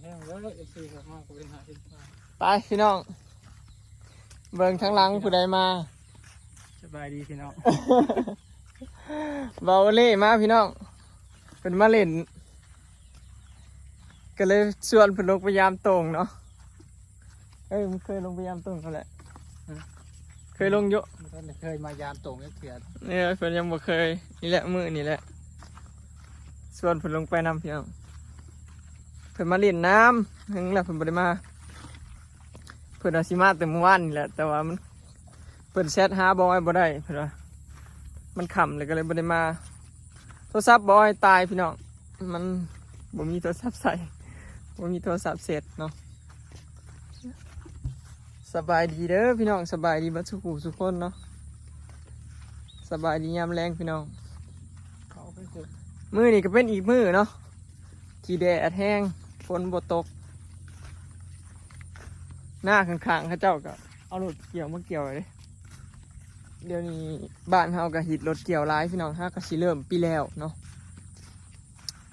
เด้อ เอฟซี เข้ามา กูเห็นหาเห็นตา ไปพี่น้อง เบิ่งทางหลังผู้ใดมา สบายดีพี่น้อง เบาเล่มาพี่น้อง เพิ่นมาเล่น ก็เลยชวนเพิ่นลงไปยามโต่งเนาะ เอ้ย มึงเคยลงไปยามโต่งเขาแหละ ฮะ เคยลงอยู่ บ่ทันได้เคยมายามโต่งจักเทื่อ เนี่ย เพิ่นยังบ่เคย นี่แหละ มื้อนี่แหละ ชวนเพิ่นลงไปนำพี่น้อง เพิ่นมาเล่นน้ำ หึงแล้วเพิ่นบ่ได้มา เพิ่นว่าสิมาแต่มื้อวานนี่แหละ แต่ว่ามัน เพิ่นแชตหาบ่ออยบ่ได้ เพิ่นว่า มันค่ำแล้วก็เลยบ่ได้มา โทรศัพท์บ่ออยตายพี่น้อง มันบ่มีโทรศัพท์ใช้ บ่มีโทรศัพท์เซตเนาะ สบายดีเด้อพี่น้อง สบายดีเบิดซุผู้ซุคนเนาะ สบายดียามแลงพี่น้อง เขาไปเถอะ มื้อนี้ก็เป็นอีกมื้อเนาะ ที่แดดแฮง ฝนบ่ตก นาข้างๆ เขาเจ้าก็เอารถเกี่ยวมาเกี่ยวเลย เดี๋ยวนี้บ้านเฮาก็ฮิตรถเกี่ยวหลายพี่น้อง เฮาก็สิเริ่มปีแล้วเนาะ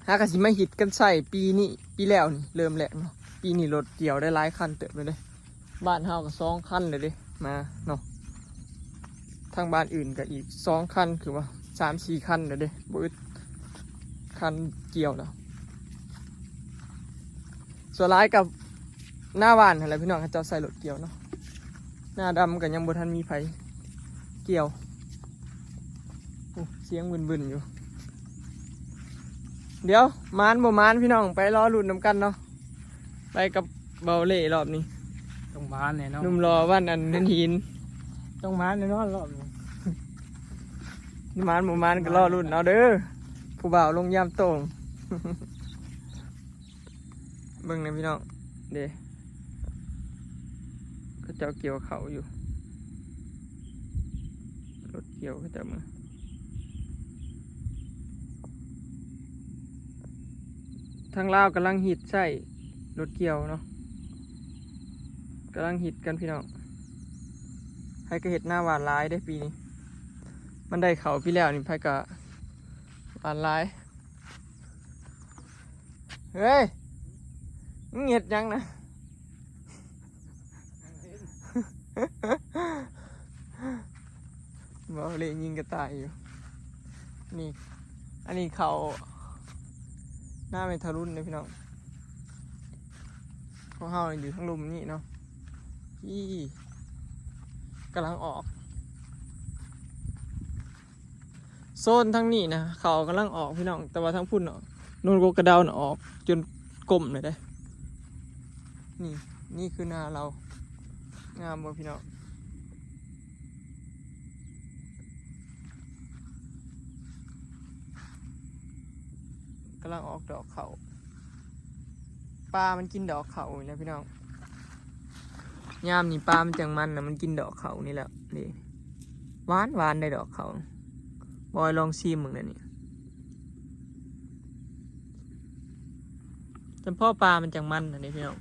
เฮาก็สิมาฮิตกันใช้ปีนี้ ปีแล้วนี่เริ่มแรกเนาะ ปีนี้รถเกี่ยวได้หลายคันเติบเลยเด้ บ้านเฮาก็สองคันเลยเด้ มาเนาะ ทางบ้านอื่นก็อีกสองคัน คือว่าสามสี่คันเลยเด้ บ่อึดคันเกี่ยวแล้ว ส่วนหลายก็หน้าบ้านหั่นแหละพี่น้อง เขาเจ้าใช้รถเกี่ยวเนาะ หน้าดำก็ยังบ่ทันมีไผเกี่ยว โอ้ เสียงบึนๆ อยู่ เดี๋ยวหมานบ่หมานพี่น้อง ไปรอลุ้นนำกันเนาะ ไปกับเบาเล่รอบนี้ ต้องหมานแน่นอน หนุ่มหล่อบ้านอันนั้นหิน ต้องหมานแน่นอนรอบนี้ หมานบ่หมานก็รอลุ้นเอาเด้อ ผู้บ่าวลงยามโต่ง เบิ่งแหน่พี่น้อง เด้ เขาเจ้าเกี่ยวข้าวอยู่ รถเกี่ยวเขาเจ้ามา ทางลาวกำลังฮิตใช้รถเกี่ยวเนาะ กำลังฮิตกันพี่น้อง ไผก็เฮ็ดนาหว่านหลายเด้ปีนี้ มันได้ข้าวปีแล้วนี่ ไผก็หว่านหลาย เฮ้ย มึงเฮ็ดหยังนะ เบาเล่ยิงกระต่ายอยู่ นี่ อันนี้ข้าวนาแม่ทารุณเด้อพี่น้อง ของเฮาอยู่ทางลุ่มนี่เนาะ อี้ กำลังออก โซนทางนี้นะ ข้าวกำลังออกพี่น้อง แต่ว่าทางพุ้นเนาะ โนนกกกระเดาน่ะออกจนก้มเลยเด้ นี่ นี่คือนาเรา งามบ่พี่น้อง กำลังออกดอกข้าว ปลามันกินดอกข้าวนี่นะพี่น้อง ยามนี้ปลามันจั่งมันนะ มันกินดอกข้าวนี่แหละ นี่ หวานหวานได้ดอกข้าว บอยลองชิมมึงนะนี่ จำเพาะปลามันจั่งมันนะนี่พี่น้อง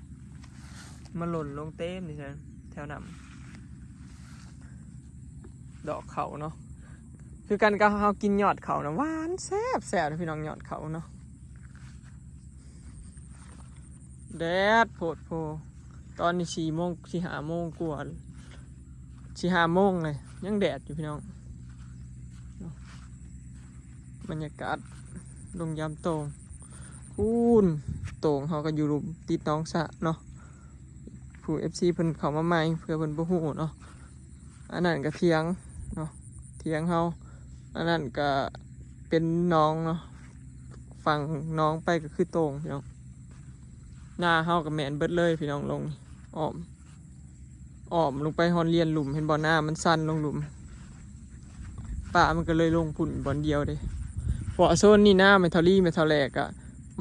มาหล่นลงเต็มนี่นะ แถวน้ำ ดอกข้าวเนาะ คือกันกับเฮากินยอดข้าวนะ หวานแซ่บแซ่บเลยพี่น้อง ยอดข้าวเนาะ แดดโพดโพ ตอนนี้สี่โมง สิห้าโมงกว่า สิห้าโมงเลย ยังแดดอยู่พี่น้อง บรรยากาศลงยามโต่ง พู้น โต่งเฮาก็อยู่ลุ่มติดหนองสระเนาะ ผู้ เอฟซี เพิ่นเข้ามาใหม่ เผื่อเพิ่นบ่ฮู้เนาะ อันนั้นก็เถียงเนาะ เถียงเฮา อันนั้นก็เป็นหนองเนาะ ฝั่งหนองไปก็คือโต่งพี่น้อง นาเฮาก็แม่นเบิดเลยพี่น้อง ลงอ้อม อ้อมลงไปฮอดเลียนหลุม เห็นบ่ นามันสั่นลงหลุม ปลามันก็เลยลงพุ้นบ่อนเดียวเด้ เพราะว่าโซนนี้นาแม่เฒ่าลีแม่เฒ่าแลกอะ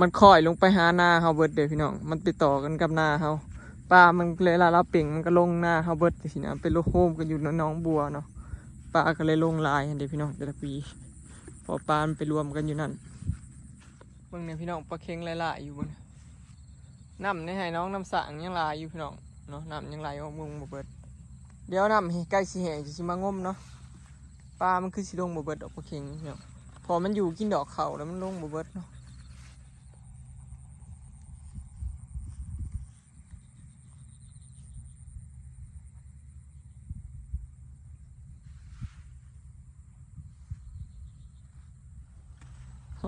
มันค่อยลงไปหานาเฮาเบิดเด้พี่น้อง มันติดต่อกันกับนาเฮา ปลามันเลย เวลาลาวเป่งมันก็ลงนาเฮาเบิดจั่งซี้นะ ไปโฮมกันอยู่หนองบัวเนาะ ปลาก็เลยลงหลายหั้นเด้พี่น้อง แต่ละปี เพราะปลามันไปรวมกันอยู่นั่น เบิ่งแหน่พี่น้อง ปลาเข็งหลายๆอยู่เบิ่ง น้ำในไฮ่หนองน้ำสร้างยังหลายอยู่พี่น้องเนาะ น้ำยังไหลออกมาบ่เบิด เดี๋ยวน้ำใกล้สิแห้งจะสิมางมเนาะ ปลามันคือสิลงบ่เบิดดอกปลาเข็งพี่น้อง เพราะมันอยู่กินดอกข้าวแล้วมันลงบ่เบิดเนาะ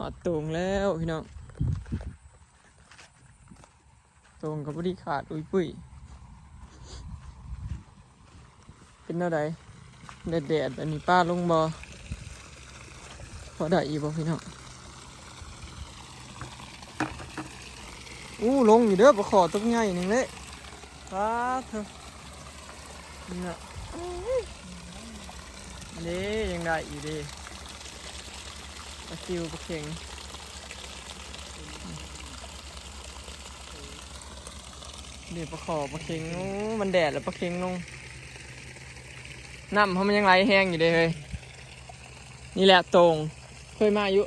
ຮອດໂຕ່ງແລ້ວພີ່ນ້ອງ ໂຕ່ງກໍພໍດີຂາດອຸ້ຍປຸ້ຍ. ເປັນແນວໃດ ແດດໆ ອັນນີ້ປາລົງບໍ່? ພໍໄດ້ຢູ່ບໍ່ພີ່ນ້ອງ? ອູ້ ລົງຢູ່ເດີ ປາຂໍຕົວໃຫຍ່ໜຶ່ງເດ້. ປາດໂທ້ ນີ້ນະ ເດ້ ຍັງໄດ້ຢູ່ເດ້ ປາຊິວ ປາເຂັງ ເດ້ ປາຂໍ ປາເຂັງ. ໂອ້ ມັນແດດແລ້ວ ປາເຂັງລົງ ນ້ຳເຮົາມັນຍັງໄຫຼແຮງຢູ່ເດ້ເຮີ້ຍ. ນີ້ແຫຼະໂຕ່ງ ເຄີຍມາຢູ່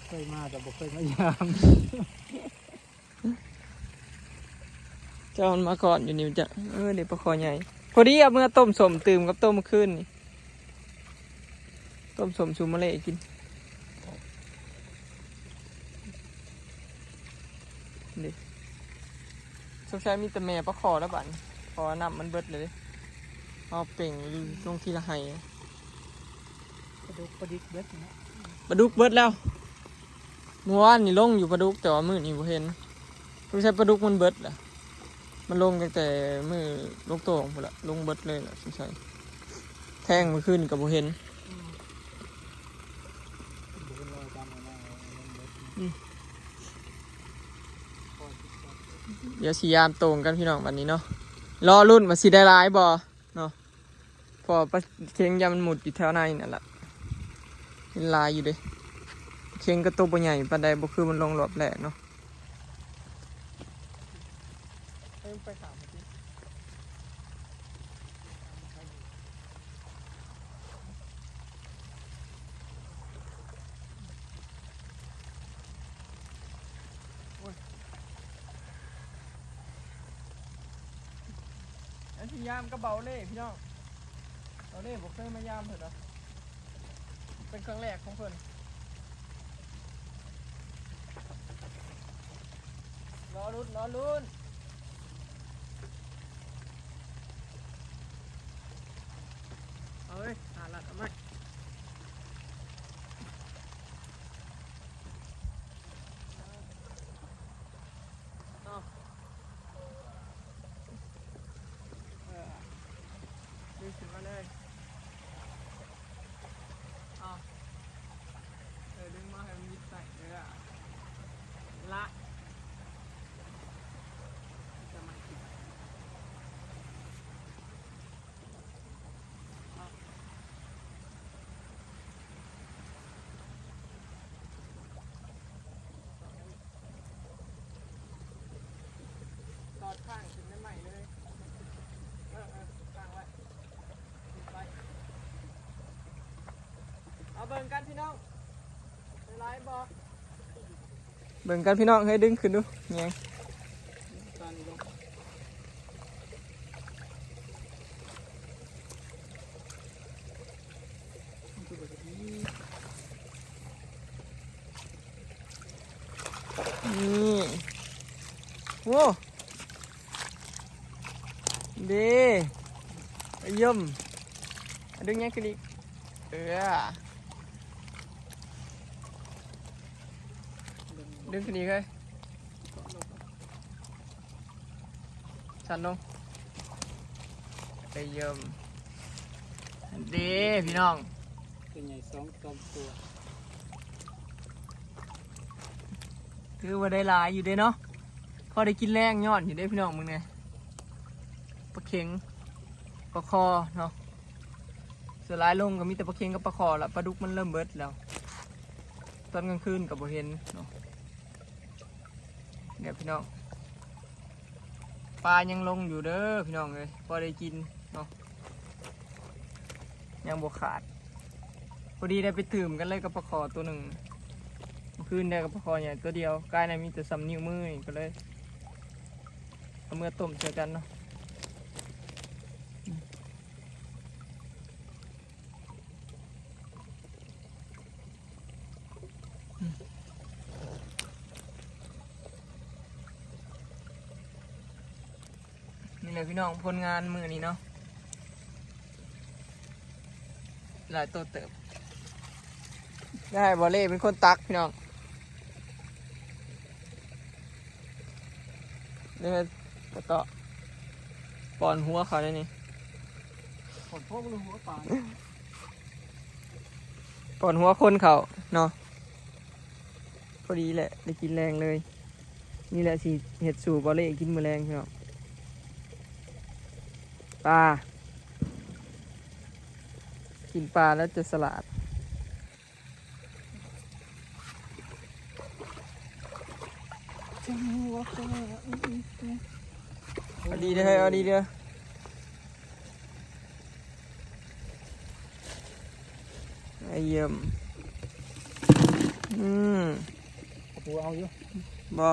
ເຄີຍມາ ແຕ່ບໍ່ເຄີຍມາຢາມ. ເຈົ້າມັນມາກ່ອນຢູ່ນີ້ ເຈົ້າ ເອີ ເດ້ ປາຄໍໃຫຍ່ ພໍດີເອົາເມືອຕົ້ມສົ້ມຕື່ມກັບຕົ້ມມື້ຄືນນີ້ ຕົ້ມສົ້ມຊູມມະເລກິນເດ້. ສົງໄສມີແຕ່ແມ່ປາຄໍແລ້ວບາດນີ້ ເພາະວ່ານ້ຳມັນເບິດແລ້ວເດ້ ເຮົາເປັ່ງຢູ່ລົງທີລະໄຮ່. ປາດຸກປາດິກເບິດເນາະ ປາດຸກເບິດແລ້ວ. ເມື່ອວານນີ້ລົງຢູ່ປາດຸກ ແຕ່ວ່າມື້ນີ້ບໍ່ເຫັນ ສົງໄສປາດຸກມັນເບິດລະ ມັນລົງຕັ້ງແຕ່ມື້ລົງໂຕ່ງພຸ້ນລະ ລົງເບິດເລີຍລະ ສົງໄສແທງມື້ຄືນກໍບໍ່ເຫັນ. ອືມ ດຽວຊິຢາມໂຕ່ງກັນພີ່ນ້ອງ ບັດນີ້ເນາະ ລໍລຸ້ນວ່າຊິໄດ້ຫຼາຍບໍ່ ເນາະ ເພາະວ່າປາເຂັງຢ້ານມັນມຸດຢູ່ແຖວໃນນັ້ນລະ ເຫັນຫຼາຍຢູ່ເດ້. ປາເຂັງກໍໂຕບໍ່ໃຫຍ່ປານໃດ ບໍ່ຄືມັນລົງຮອບແລກເນາະ. ໂອ້ຍ ອັນຊິຍາມກັບເບົາເລ່ພີ່ນ້ອງ ເບົາເລ່ບໍ່ເຄີຍມາຢາມເພິ່ນດອກ ເປັນຄັ້ງແລກຂອງເພິ່ນ ລໍລຸ້ນ ລໍລຸ້ນ. ເອົາເວີຍ ຫາລັດເອົາໃໝ່ ເອົາ ເອີ ດຶງຂຶ້ນມາເລີຍ ເອົາ ເອີ ດຶງມາໃຫ້ມັນມິດໃສ່ເດີ ລະ ຕອດຂ້າງຂຶ້ນໃໝ່ໆເລີຍ ເອີໆ ຂ້າງໄວ້ ໄປ ເອົາເບິ່ງກັນພີ່ນ້ອງ ໄດ້ຫຼາຍບໍ່? ເບິ່ງກັນພີ່ນ້ອງ ໃຫ້ດຶງຂຶ້ນດູ ແຍງ ນີ້ ໂອ້ ເດ້ ຢ້ຽມ ດຶງແຍງຂຶ້ນອີກ ເອີ ດຶງຂຶ້ນອີກເຮີ້ຍ ສັ່ນລົງ ໄປຢ້ຽມ ເດ້ພີ່ນ້ອງ ຕົວໃຫຍ່ສອງສາມຕົວ ຖືວ່າໄດ້ຫຼາຍຢູ່ເດ້ເນາະ ພໍໄດ້ກິນແລງຍ້ອນຢູ່ເດ້ພີ່ນ້ອງ ເບິ່ງແດ່ ປາເຂັງ ປາຄໍເນາະ ສ່ວນຫຼາຍລົງກໍມີແຕ່ປາເຂັງກັບປາຄໍລະ ປາດຸກມັນເລີ່ມເບິດແລ້ວ ຕອນກາງຄືນກໍບໍ່ເຫັນເນາະ ເດີພີ່ນ້ອງ ປາຍັງລົງຢູ່ເດີພີ່ນ້ອງເອີຍ ພໍໄດ້ກິນເນາະ ຍັງບໍ່ຂາດ ພໍດີໄດ້ໄປຕື່ມກັນເລີຍກັບປາຄໍຕົວໜຶ່ງ ມື້ຄືນໄດ້ກັບປາຄໍໃຫຍ່ຕົວດຽວ ກາຍນັ້ນມີແຕ່ສ່ຳນິ້ວມື ກໍເລີຍເອົາເມືອຕົ້ມໃສ່ກັນເນາະ. ນີ້ແຫຼະພີ່ນ້ອງ ຜົນງານມື້ນີ້ເນາະ ຫຼາຍໂຕເຕີບ ໄດ້ ບໍ່ເລເປັນຄົນຕັກ ພີ່ນ້ອງ. ນີ້ ແລ້ວກໍປ້ອນຫົວເຂົາໄດ້ນີ້ ປ້ອນຫົວຄົນເຂົາເນາະ. ພໍດີແຫຼະ ໄດ້ກິນແລງເລີຍ. ນີ້ແຫຼະ ຊິເຮັດສູ່ບໍ່ເລກິນມື້ແລງ ພີ່ນ້ອງ. ປາ ກິນປາແລ້ວຈະສະຫຼາດ. ເອົາດີເດີ ເອົາດີເດີ. ໄອ້ຢ້ຽມ ອືມ ປະຕູເອົາຢູ່ ບໍ່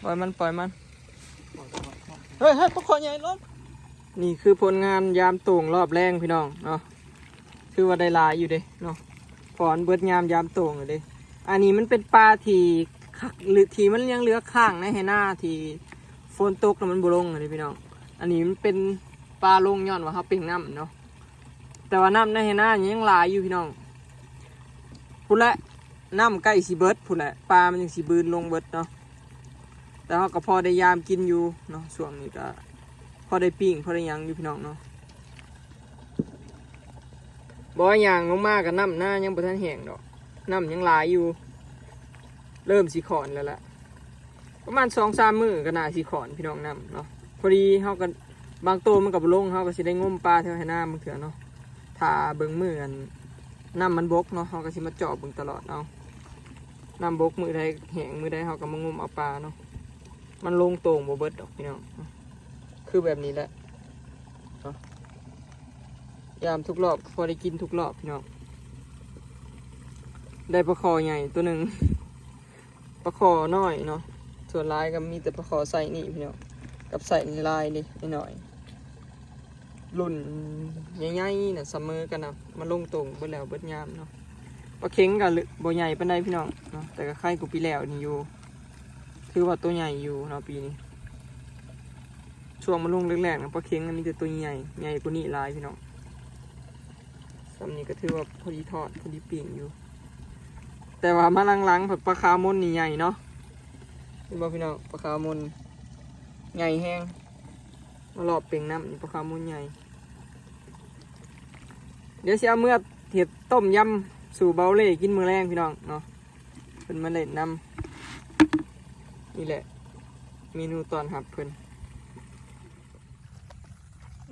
ປ່ອຍມັນ ປ່ອຍມັນ ປ່ອຍມັນ ປ່ອຍມັນ. ເຮີ້ຍ ເຮີ້ຍ ປາຄໍ່ໃຫຍ່ລົງ. ນີ້ຄືຜົນງານຍາມໂຕ່ງລອບແລງ ພີ່ນ້ອງເນາະ. ຖືວ່າໄດ້ຫຼາຍຢູ່ເດ້ເນາະ ເພາະມັນເບິດຍາມ ຍາມໂຕ່ງແລ້ວເດ້. ອັນນີ້ມັນເປັນປາທີ່ ທີ່ມັນຍັງເຫຼືອຄ້າງໃນໄຮ່ນາ ທີ່ຝົນຕົກແລ້ວມັນບໍ່ລົງຫັ້ນເດ້ ພີ່ນ້ອງ. ອັນນີ້ມັນເປັນປາລົງຍ້ອນວ່າເຮົາເປັ່ງນ້ຳເນາະ. ແຕ່ວ່ານ້ຳໃນໄຮ່ນາຍັງຫຼາຍຢູ່ ພີ່ນ້ອງ. ພຸ້ນແຫຼະ ນ້ຳໃກ້ຊິເບິດພຸ້ນແຫຼະ ປາມັນຍັງຊິບືນລົງເບິດເນາະ. ແຕ່ເຮົາກໍພໍໄດ້ຍາມກິນຢູ່ເນາະ ຊ່ວງນີ້ກໍພໍໄດ້ປີ້ງ ພໍໄດ້ຫຍັງຢູ່ ພີ່ນ້ອງເນາະ. ບໍ່ວ່າຍ່າງລົງມາກໍນ້ຳນາຍັງບໍ່ທັນແຫ້ງດອກ ນ້ຳຍັງຫຼາຍຢູ່ ເລີ່ມຊິຂອນແລ້ວລະ. ປະມານສອງສາມມື້ກໍໜ້າຊິຂອນ ພີ່ນ້ອງ ນ້ຳເນາະ. ພໍດີເຮົາກໍ ບາງໂຕມັນກໍບໍ່ລົງ ເຮົາກໍຊິໄດ້ງົມປາແຖວໄຮ່ນາບາງເທື່ອເນາະ. ຖ້າເບິ່ງມື້ອັນ ນ້ຳມັນບົກເນາະ ເຮົາກໍຊິມາເຈາະເບິ່ງຕະຫຼອດເອົາ. ນ້ຳບົກມື້ໃດແຫ້ງມື້ໃດ ເຮົາກໍມາງົມເອົາປາເນາະ. ມັນລົງໂຕ່ງບໍ່ເບິດດອກ ພີ່ນ້ອງ. ຄືແບບນີ້ແຫຼະເນາະ ຍາມທຸກລອບ ພໍໄດ້ກິນທຸກລອບ ພີ່ນ້ອງ. ໄດ້ປາຄໍ່ໃຫຍ່ໂຕໜຶ່ງ ປາຄໍ່ນ້ອຍເນາະ. ສ່ວນຫຼາຍກໍມີແຕ່ປາຄໍ່ໄຊນີ້ ພີ່ນ້ອງ ກັບໄຊນີ້ຫຼາຍເດ້ ນ້ອຍໆ ລຸ້ນໃຫຍ່ໆນະ ສະເໝີກັນນະ ມາລົງໂຕ່ງເບິດແລ້ວເບິດຍາມເນາະ. ປາເຂັງກໍບໍ່ໃຫຍ່ປານໃດ ພີ່ນ້ອງເນາະ ແຕ່ກໍໄຄກວ່າປີແລ້ວນີ້ຢູ່ ຖືວ່າໂຕໃຫຍ່ຢູ່ເນາະປີນີ້. ຊ່ວງມັນລົງແລກໆນະ ປາເຂັງມັນມີແຕ່ໂຕໃຫຍ່ ໃຫຍ່ກວ່ານີ້ຫຼາຍ ພີ່ນ້ອງ. ສ່ຳນີ້ກໍຖືວ່າພໍດີທອດ ພໍດີປີ້ງຢູ່. ແຕ່ວ່າມາຫຼັງໆ ພັດປາຄາມົນນີ້ໃຫຍ່ເນາະ ເຫັນບໍ່ ພີ່ນ້ອງ? ປາຄາມົນໃຫຍ່ແຮງ ມາລອບເປັ່ງນ້ຳນີ້ ປາຄາມົນໃຫຍ່. ດຽວຊິເອົາເມືອເຮັດຕົ້ມຍຳສູ່ເບົາເລ່ກິນມື້ແລງ ພີ່ນ້ອງເນາະ. ເພິ່ນມາເລ່ນນຳ ນີ້ແຫຼະ ເມນູຕ້ອນຮັບເພິ່ນ.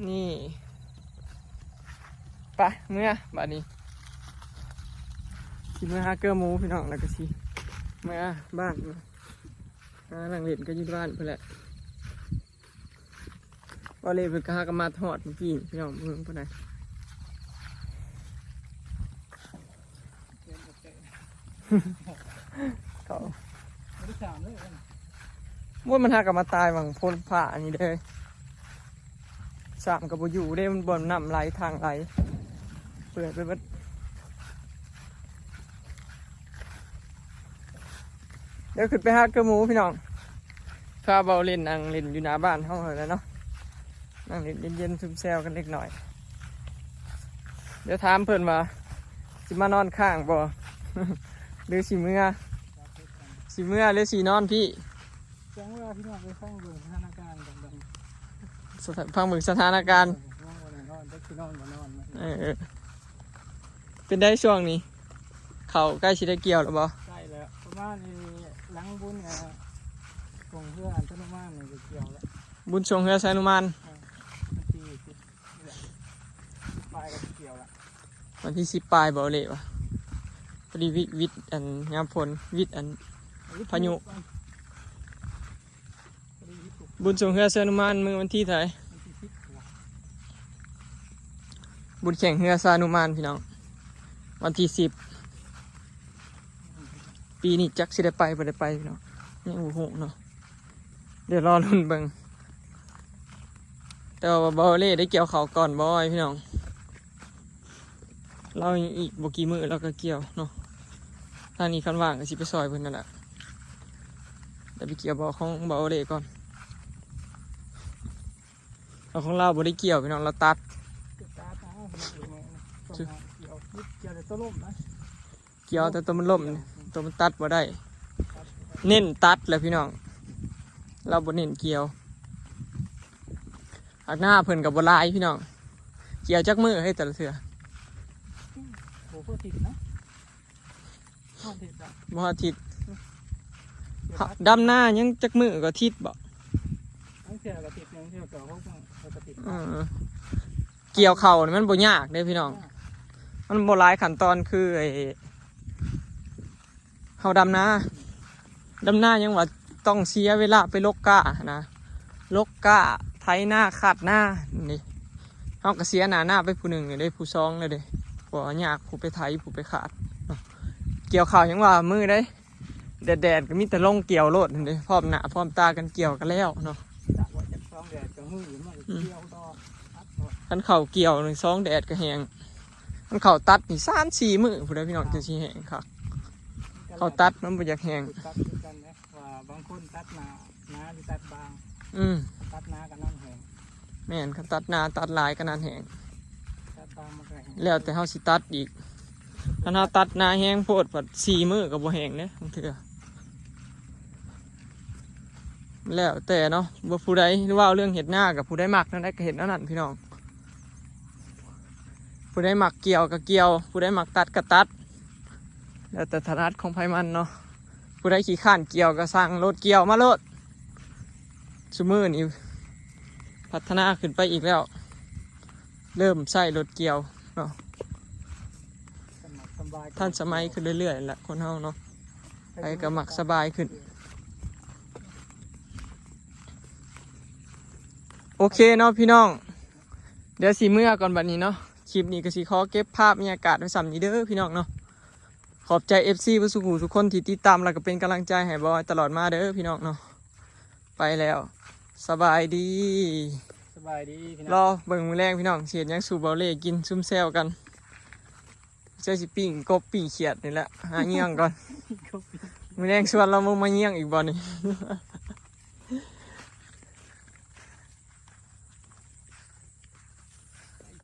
ນີ້ ໄປ ເມືອບາດນີ້ ຊິເມືອຫາເກີໝູ ພີ່ນ້ອງ ແລ້ວກໍຊິເມືອບ້ານ ຫານັ່ງເລ່ນກັນຢູ່ບ້ານພຸ້ນແຫຼະ. ເບົາເລ່ເພິ່ນກໍຫາກໍມາຮອດເມື່ອກີ້ ພີ່ນ້ອງ ເບິ່ງພຸ້ນນະ. ເຂົາ ບໍ່ໄດ້ສາມເລີຍ ໂອ້ຍ ມັນຫາກໍມາຕາຍຫວ່າງໂພນພ້າອັນນີ້ເດ້. ສາມກໍບໍ່ຢູ່ເດ້ ມັນບ່ອນນ້ຳໄຫຼ ທາງໄຫຼ ເປືອຍໄປເບິດ. ດຽວຂຶ້ນໄປຫາເກີໝູ ພີ່ນ້ອງ. ພາເບົາເລ່ນ ນັ່ງເລ່ນຢູ່ໜ້າບ້ານເຮົາຫັ້ນແຫຼະເນາະ ນັ່ງເລ່ນເຢັນໆ ຊຸມແຊວກັນເລັກນ້ອຍ. ດຽວຖາມເພິ່ນວ່າ ຊິມານອນຄ້າງບໍ່ ຫຼືຊິເມືອ ຊິເມືອ ຫຼືຊິນອນພີ້? ຈັ່ງວ່າ ພີ່ນ້ອງໄປຟັງເບິ່ງສະຖານະການກັນເບິ່ງ ສະຖານະ ຟັງເບິ່ງສະຖານະການ ເອີ ເປັນໃດຊ່ວງນີ້ ເຂົ້າໃກ້ຊິໄດ້ກ່ຽວແລ້ວບໍ່? ໃກ້ແລ້ວ ປະມານນີ້ ຫຼັງບຸນ ອ່າ ຊ່ວງເຮືອອາ ສານຸມານນີ້ກໍກ່ຽວແລ້ວ ບຸນຊ່ວງເຮືອສານຸມານ ເອີ ວັນທີສິບ ນີ້ແຫຼະ ສິບປາຍກໍຊິກ່ຽວແລ້ວ ວັນທີສິບປາຍບໍ່ເລະວະ ພໍດີວິດ ວິດອັນຍາມຝົນ ວິດອັນພາຍຸ ບຸນຊ່ວງເຮືອສານຸມານມື້ວັນທີເທົ່າໃດ? ວັນທີສິບ ບຸນແຂ່ງເຮືອສານຸມານ ພີ່ນ້ອງ ວັນທີສິບ. ປີນີ້ຈັກຊິໄດ້ໄປບໍ່ໄດ້ໄປ ພີ່ນ້ອງ ຍັງບໍ່ຮູ້ເນາະ ດຽວລໍລຸ້ນເບິ່ງ. ແຕ່ວ່າເບົາເລ່ໄດ້ກ່ຽວເຂົ້າກ່ອນເບົາອ້ອຍ ພີ່ນ້ອງ. ລາວຍັງອີກບໍ່ກີ່ມື້ລາວກໍກ່ຽວເນາະ. ທາງນີ້ຄັນວ່າງກໍຊິໄປຊ່ອຍເພິ່ນນັ້ນແຫຼະ ແຕ່ໄປກ່ຽວເບົາຂອງເບົາເລ່ກ່ອນ. ເອົາ ຂອງລາວບໍ່ໄດ້ກ່ຽວ ພີ່ນ້ອງ ລາວຕັດ ຕັດເອົາ ເອົາ ເອົາ ກ່ຽວ ກ່ຽວແຕ່ຕົວລົ້ມນະ. ກ່ຽວແຕ່ໂຕມັນລົ້ມ ໂຕມັນຕັດບໍ່ໄດ້ ເນັ້ນຕັດແຫຼະພີ່ນ້ອງ ລາວບໍ່ເນັ້ນກ່ຽວ. ອາກໜ້າເພິ່ນກໍບໍ່ຫຼາຍພີ່ນ້ອງ ກ່ຽວຈັກມື້ເຮີ້ຍແຕ່ລະເທື່ອ? ໂອ້ ບໍ່ພໍອາທິດເນາະ ບໍ່ພໍອາທິດເນາະ ບໍ່ອາທິດ ດຳນາຍັງຈັກມື້ກໍອາທິດບໍ? ບາງເທື່ອກໍອາທິດໜຶ່ງ ເທື່ອກໍຫົກມື້ກໍອາທິດ ເອີ ກ່ຽວເຂົ້ານີ້ມັນບໍ່ຍາກເດ້ພີ່ນ້ອງ ມັນບໍ່ຫຼາຍຂັ້ນຕອນຄືໄອ້ ເຮົາດຳນາ ດຳນາຍັງວ່າຕ້ອງເສຍເວລາໄປຫຼົກກ້າຫັ້ນນະ ຫຼົກກ້າ ໄຖນາ ຄາດນານີ້ ເຮົາກໍເສຍໜ້ານາໄປຜູ້ໜຶ່ງແລ້ວເດ້ ຜູ້ສອງແລ້ວເດ້ ເພາະວ່າຍາກຜູ້ໄປໄຖ ຜູ້ໄປຄາດເນາະ. ກ່ຽວເຂົ້າຍັງວ່າມື້ໃດ ແດດໆ ກໍມີແຕ່ລົງກ່ຽວໂລດຫັ້ນເດ້ ພ້ອມໜ້າພ້ອມຕາກັນກ່ຽວກໍແລ້ວເນາະ. ຖ້າວ່າຈະສອງແດດກໍຮື ມັນກໍ ອືມ ກ່ຽວຕໍ່ ຕັດຕໍ່ ຄັນເຂົ້າກ່ຽວນີ້ສອງແດດກໍແຫ້ງ ຄັນເຂົ້າຕັດນີ້ສາມສີ່ມື້ພຸ້ນແຫຼະພີ່ນ້ອງ ອ່າ ຈຶ່ງຊິແຫ້ງຄັກ. ເຂົ້າຕັດມັນບໍ່ຢາກແຫ້ງ ຕັດຄືກັນເດ້ ວ່າບາງຄົນຕັດໜ້າໜາ ຫຼື ຕັດບາງ ອືມ ຕັດໜາກໍນານແຫ້ງ ແມ່ນ ຄັນຕັດໜາຕັດຫຼາຍກໍນານແຫ້ງ ຕັດບາງມັນກໍແຫ້ງ ແລ້ວແຕ່ເຮົາຊິຕັດອີກ. ຄັນເຮົາຕັດໜາແຮງໂພດ ພັດສີ່ມື້ກໍບໍ່ແຫ້ງເດ້ບາງເທື່ອ ແລ້ວແຕ່ເນາະ. ບໍ່ ຜູ້ໃດເວົ້າເລື່ອງເຮັດນາ ກໍຜູ້ໃດມັກແນວໃດກໍເຮັດແນວນັ້ນພີ່ນ້ອງ ຜູ້ໃດມັກກ່ຽວກໍກ່ຽວ ຜູ້ໃດມັກຕັດກໍຕັດ ແລ້ວແຕ່ຖະໜັດຂອງໃຜມັນເນາະ. ຜູ້ໃດຂີ້ຄ້ານກ່ຽວກໍສັ່ງລົດກ່ຽວມາໂລດ ຊຸມື້ນີ້ພັດທະນາຂຶ້ນໄປອີກແລ້ວ ເລີ່ມໃຊ້ລົດກ່ຽວເນາະ ທັນສະໄໝຂຶ້ນເລື້ອຍໆ ແຫຼະຄົນເຮົາເນາະ ໃຜກໍມັກສະບາຍຂຶ້ນ. ໂອເຄເນາະພີ່ນ້ອງ ດຽວຊິເມືອກ່ອນບັດນີ້ເນາະ. ຄລິບນີ້ກໍຊິຂໍເກັບພາບບັນຍາກາດໄວ້ສ່ຳນີ້ເດີພີ່ນ້ອງເນາະ. ຂອບໃຈເອັຟຊີເບິດສູ່ຜູ້ສູ່ຄົນທີ່ຕິດຕາມ ແລ້ວກໍເປັນກຳລັງໃຈໃຫ້ບ່າວອອຍຕະຫຼອດມາເດີພີ່ນ້ອງເນາະ. ໄປແລ້ວ ສະບາຍດີ ສະບາຍດີພີ່ນ້ອງ. ລໍເບິ່ງມື້ແລງພີ່ນ້ອງ ຊິເຮັດຫຍັງສູ່ບ່າວເລ່ກິນ ຊຸມແຊວກັນ. ເຈົ້າຊິປີ້ງກົບປີ້ງຂຽດນີ້ແຫຼະ ຫາເຫຍື່ອງກ່ອນ ມື້ແລງຊວນລາວມາເຫຍື່ອງອີກບໍ່ນີ້?